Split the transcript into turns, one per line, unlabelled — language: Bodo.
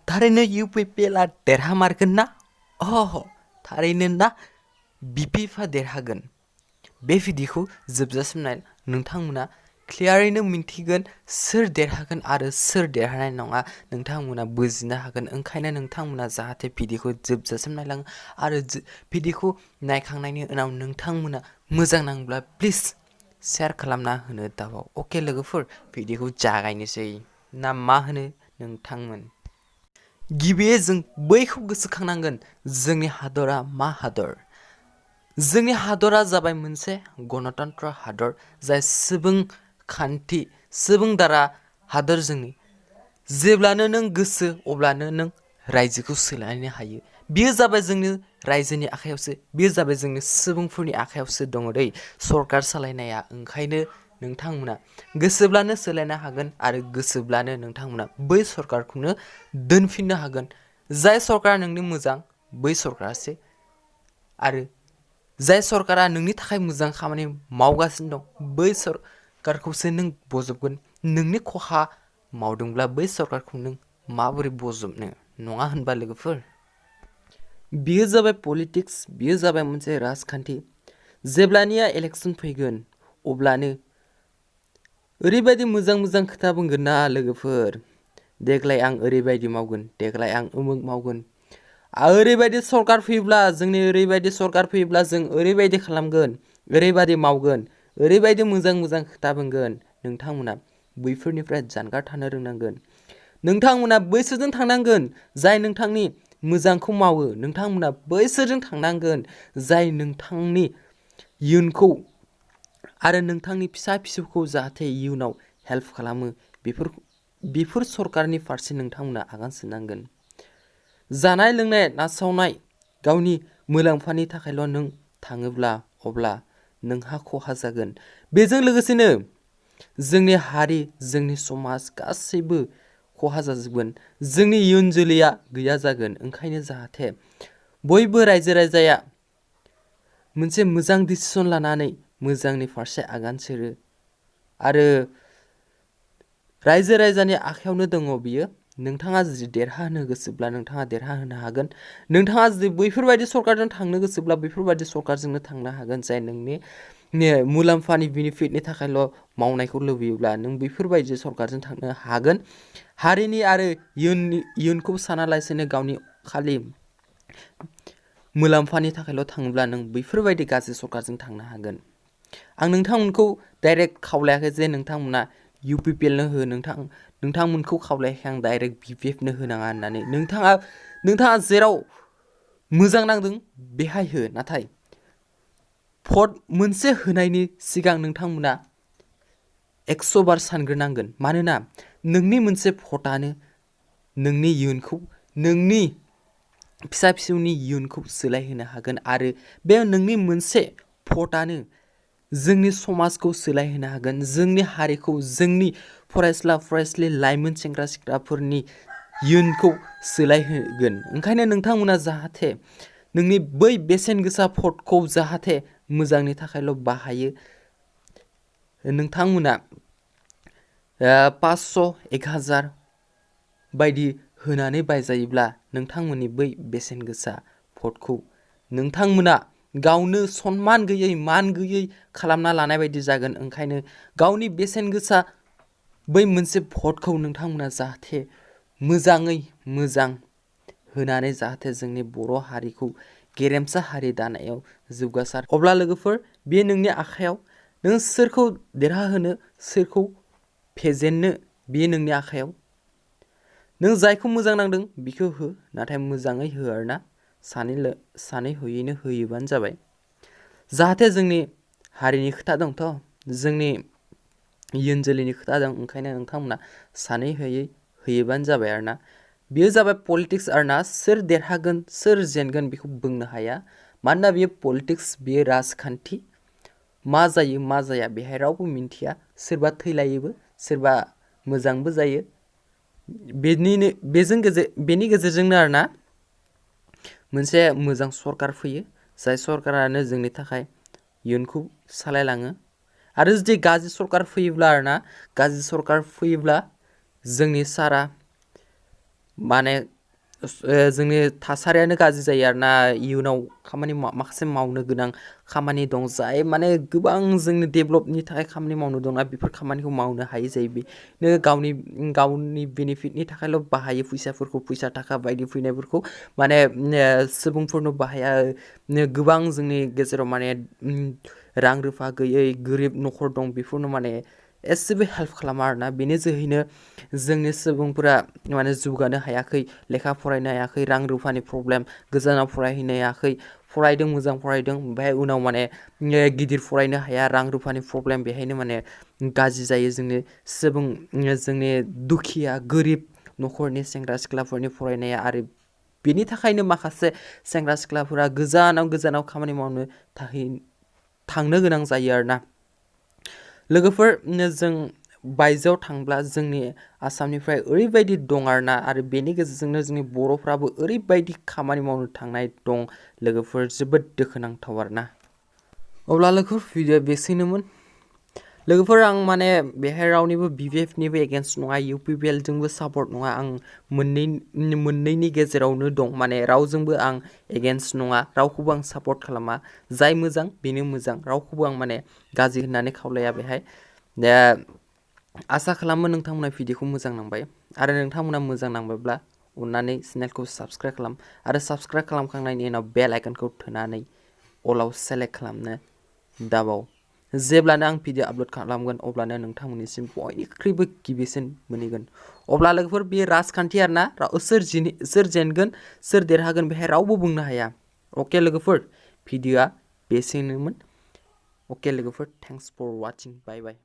थारैनो UPPL आ देरहामारगोन ना? थारैनो ना BPF आ देरहागोन? बे भिडिअखौ जोबजासिम नाय नोंथांमोना क्लियारैनो मिन्थिगोन सोर देरहागोन आरो सोर देरहानाय नङा नोंथांमोना बुजिनो हागोन। ओंखायनो नोंथांमोना जाहाथे भिडिअखौ जोबजासिम नायलाङो आरो भिडिअखौ नायखांनायनि उनाव नोंथांमोना मोजां नांब्ला प्लिज शेयार खालामना होनो दाबाव। अके लोगोफोर, भिडिअखौ जागायनोसै ना मा होनो नोंथांमोन? गिबियै जों बैखौ गोसोखांनांगोन जोंनि हादरा मा हादर? जोंनि हादरा जाबाय मोनसे गणतन्त्र हादर जाय सुबुंखान्थि सुबुं दारा हादर जोंनि। जेब्लानो नों गोसो अब्लानो नों रायजोखौ सोलायनो हायो। बेयो जाबाय जोंनि रायजोनि आखायावसो, बेयो जाबाय जोंनि सुबुंफोरनि आखायावसो दङ दै सरकार सालायनाया। ओंखायनो नोंथांमोना गोसोब्लानो सोलायनो हागोन आरो गोसोब्लानो नोंथांमोना बै सरकारखौनो दोनफिननो हागोन। जाय सरकारा नोंनि मोजां बै सरकारासो आरो जाय सरकारा नोंनि थाखाय मोजां खामानि मावगासिनो दं बै सरकारखौसो नों बजबगोन। नोंनि खहा मावदोंब्ला बै सरकारखौ नों माबोरै बजबनो, नङा होनबा लोगोफोर? बेयो जाबाय पलिटिक्स, बेयो जाबाय मोनसे राजखान्थि। जेब्लानिया इलेक्सन फैगोन अब्लानो ओरैबायदि मोजां मोजां खोथा बुंगोन ना लोगोफोर, देग्लाय आं ओरैबायदि मावगोन, देग्लाय आं उमुक मावगोन, ओरैबायदि सरकार फैब्ला जोंनि ओरैबायदि सरकार फैब्ला जों ओरैबायदि खालामगोन, ओरैबायदि मावगोन, ओरैबायदि मोजां मोजां खोथा बुंगोन। नोंथांमोना बैफोरनिफ्राय जानगार थानो रोंनांगोन। नोंथांमोना बैसोरजों थांनांगोन जाय नोंथांनि मोजांखौ मावो। नोंथांमोना बैसोरजों थांनांगोन जाय नोंथांनि इयुनखौ आरो नोंथांनि फिसा फिसौखौ जाहाथे इयुनाव हेल्प खालामो। बेफोर सरकारनि फारसे नोंथांमोना आगान सुरनांगोन। जानाय लोंनाय नासावनाय गावनि मुलाम्फानि थाखायल' नों थाङोब्ला अब्ला नोंहा खहा जागोन। बेजों लोगोसेनो जोंनि हारि, जोंनि समाज गासैबो खहा जाजोबगोन। जोंनि इयुन जोलैया गैया जागोन। ओंखायनो जाहाथे बयबो रायजो राजाया मोनसे मोजां डिसिसन लानानै मोजांनि फारसे आगान सुरो आरो रायजो राजानि आखायावनो दङ बियो। नोंथाङा जुदि देरहाहोनो गोसोब्ला नोंथाङा देरहाहोनो हागोन। नोंथाङा जुदि बैफोरबायदि सरकारजों थांनो गोसोब्ला बैफोरबायदि सरकारजोंनो थांनो हागोन जाय नोंनि मुलाम्फानि बेनिफिटनि थाखायल' मावनायखौ लुबैयोब्ला नों बैफोरबायदि सरकारजों थांनो हागोन। हारिनि आरो इयुनखौ सानालासेनो गावनि खालि मुलाम्फानि थाखायल' थाङोब्ला नों बैफोरबायदि गाज्रि सरकारजों थांनो हागोन। आं नोंथांमोनखौ डाइरेक्ट खावलायाखै जे नोंथांमोना UPPLनो हो, नोंथांमोनखौ खावलायाखै आं डाइरेक्ट BPFनो होनाङा होननानै। नोंथाङा जेराव मोजां नांदों बेहाय हो, नाथाय भट मोनसे होनायनि सिगां नोंथांमोना 100 बार सानग्रोनांगोन। मानोना नोंनि मोनसे भटआनो नोंनि इयुनखौ, नोंनि फिसा फिसौनि इयुनखौ सोलायहोनो हागोन आरो बे नोंनि मोनसे भटआनो जोंनि समाजखौ सोलायहोनो हागोन, जोंनि हारिखौ, जोंनि फरायसुला फरायसुलि लाइमोन सेंग्रा सिख्लाफोरनि इयुनखौ सोलायहोगोन। ओंखायनो नोंथांमोना जाहाथे नोंनि बै बेसेन गोसा भटखौ जाहाथे मोजांनि थाखायल' बाहायो। नोंथांमोना 500, 1000 बायदि होनानै बायजायोब्ला नोंथांमोननि बै बेसेन गोसा भटखौ नोंथांमोना गावनो सनमान गैयै, मान गैयै खालामना लानाय बायदि जागोन। ओंखायनो गावनि बेसेन गोसा बै मोनसे भटखौ नोंथांमोना जाहाथे मोजाङै मोजां होनानै जाहाथे जोंनि बर' हारिखौ गेरेमसा हारि दानायाव जौगासार। अब्ला लोगोफोर, बे नोंनि आखायाव। नों सोरखौ देरहाहोनो, सोरखौ फेजेननो बे नोंनि आखायाव। नों जायखौ मोजां नांदों बेखौ हो, नाथाय मोजाङै हो आरोना। सानै हयैनो होयोबानो जाबाय। जाहाथे जोंनि हारिनि खोथा दंथ', जोंनि इयुन जोलैनि खोथा दं। ओंखायनो नोंथांमोना सानै हयै होयोबानो जाबाय आरोना। बेयो जाबाय पलिटिक्स आरोना। सोर देरहागोन सोर जेनगोन बेखौ बुंनो हाया। मानोना बेयो पलिटिक्स, बेयो राजखान्थि। मा जायो मा जाया बेहाय रावबो मिन्थिया। सोरबा थैलायोबो, सोरबा मोजांबो जायो। बेनि गेजेरजोंनो आरोना मोनसे मोजां सरकार फैयो जाय सरकारानो जोंनि थाखाय इयुनखौ सालायलाङो। आरो जुदि गाज्रि सरकार फैयोब्ला आरोना, गाज्रि सरकार फैयोब्ला जोंनि सारा जोंनि थासारियानो गाज्रि जायो आरोना इयुनाव खामानि माखासे मावनो गोनां खामानि दं जाय माने गोबां जोंनि डेभेलपनि थाखाय खामानि मावनो दंना बेफोर खामानिखौ मावनो हायो जायो बेनो गावनि बेनिफिटनि थाखायल' बाहायो फैसाफोरखौ फैसा थाखा बायदि फैनायफोरखौ माने सुबुंफोरनो बाहाया गोबां जोंनि गेजेराव माने रां रुफा गैयै गोरिब न'खर दं बेफोरनो माने एसेबो हेल्प खालामा आरोना बेनि जोहैनो जोंनि सुबुंफोरा माने जौगानो हायाखै लेखा फरायनो हायाखै रां रुफानि प्रब्लेम गोजानाव फरायहैनो हायाखै फरायदों मोजां फरायदों ओमफ्राय उनाव माने गिदिर फरायनो हाया रां रुफानि प्रब्लेम बेहायनो माने गाज्रि जायो जोंनि दुखिया गोरिब न'खरनि सेंग्रा सिख्लाफोरनि फरायनाया आरो बेनि थाखायनो माखासे सेंग्रा सिख्लाफोरा गोजानाव खामानि मावनो थांनो गोनां जायो आरोना लोगोफोर जों बायजोआव थांब्ला जोंनि आसामनिफ्राय ओरैबायदि दं आरोना आरो बेनि गेजेरजोंनो जोंनि बर'फ्राबो ओरैबायदि खामानि मावनो थांनाय दं लोगोफोर जोबोद दुखुनांथाव आरोना अब्ला लोगोफोर भिडिअ बेसेनोमोन लोगोफोर आं माने बेहाय रावनिबो BPF निबो एगेन्स्ट नङा UPPL जोंबो सापर्ट नङा आं मोननैनि गेजेरावनो दं माने रावजोंबो आं एगेन्स्ट नङा रावखौबो आं सापर्ट खालामा जाय मोजां बेनो मोजां रावखौबो आं माने गाज्रि होननानै खावलाया बेहाय दा आसा खालामो नोंथांमोना भिडिअखौ मोजां नांबाय आरो नोंथांमोना मोजां नांबायब्ला अन्नानै चेनेलखौ साबस्क्राइब खालाम आरो साबस्क्राइब खालामखांनायनि उनाव बेल आइकनखौ थुनानै अलाव सेलेक्ट खालामनो दाबाव जेब्लानो आं भिडिअ आपल'ड खालामगोन अब्लानो नोंथांमोननिसिम बयनिख्रुइबो गिबिसिन मोनहैगोन अब्ला लोगोफोर बे राजखान्थि आरोना सोर जेनगोन सोर देरहागोन बेहाय रावबो बुंनो हाया अके लोगोफोर भिडिअआ बेसेनोमोन अके लोगोफोर थेंक्स फर वाचिं बाय बाय